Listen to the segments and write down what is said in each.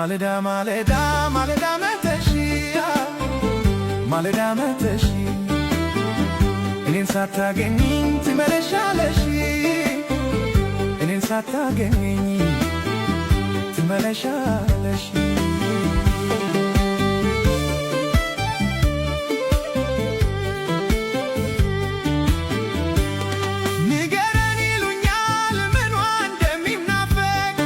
ማለዳ ማለዳ ማለዳ መተሽ፣ ማለዳ መተሽ፣ እኔን ሳታገኚኝ ትመለሻለሽ፣ እኔን ሳታገኚኝ ትመለሻለሽ። ንገረን ይሉኛል ምኗ እንደሚናፈቅ፣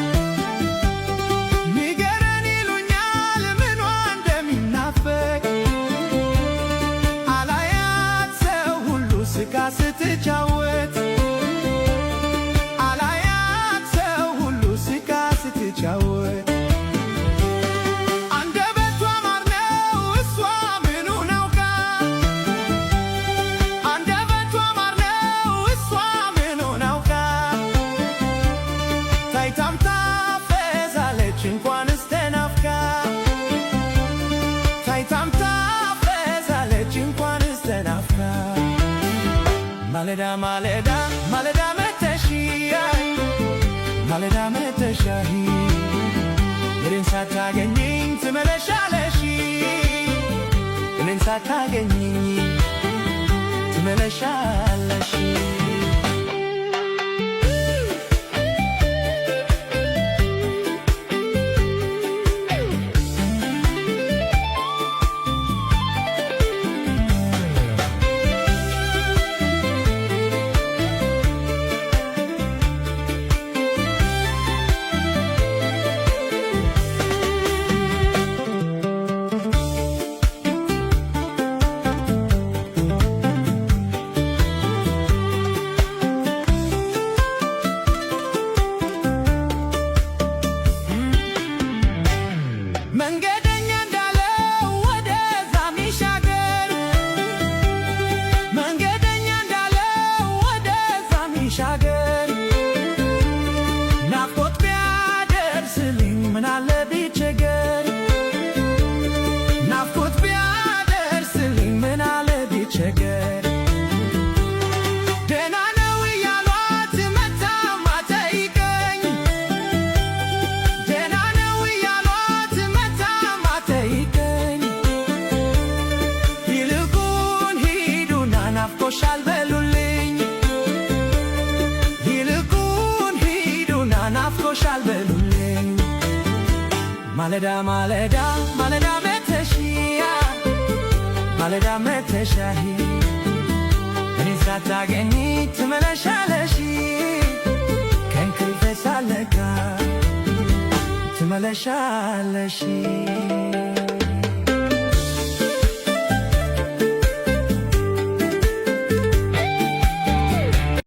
ንገረን ይሉኛል ምኗ እንደሚናፈቅ። አላያት ሰው ሁሉ ስቃ ስትጫወት፣ አላያት ሰው ሁሉ ስቃ ስትጫወት። አንደበቷ ማር ነው፣ እሷ ምኑን አውቃ፣ አንደበቷ ማር ነው፣ እሷ ምኑን አውቃ። ታይታም ታፌዛለች እንኳንስ ተናፍቃ፣ ታይታም ታፌዛለች እንኳንስ ተናፍቃ። ማለዳ ማለዳ ማለዳ መተሽ፣ ማለዳ መተሽ፣ እኔን ሳታገኚኝ ትመለሻለሽ፣ እኔን ሳታገኚኝ ትመለሻለሽ። መንገደኛ እንዳለው ወደዛ ሚሻገር፣ መንገደኛ እንዳለው ወደዛ ሚሻገር፣ ናፍቆት ቢያደርስልኝ ምናለ ቢቸገር፣ ናፍቆት ቢያደርስልኝ ምናለ ቢቸገር። ደህና ነው እያሏት መታ ማጠይቀኝ፣ ደህና ነው እያሏት መታ ማጠይቀኝ። ይልቁን ሂዱና ናፍቆሻል በሉልኝ፣ ይልቁን ሂዱና ናፍቆሻል በሉልኝ። ማለዳ ማለዳ ማለዳ መተሽ፣ ማለዳ መተሽ፣ እኔን ሳታገኚ ትመለሻለሽ፣ ከእንቅልፌ ሳልነቃ ትመለሻለሽ።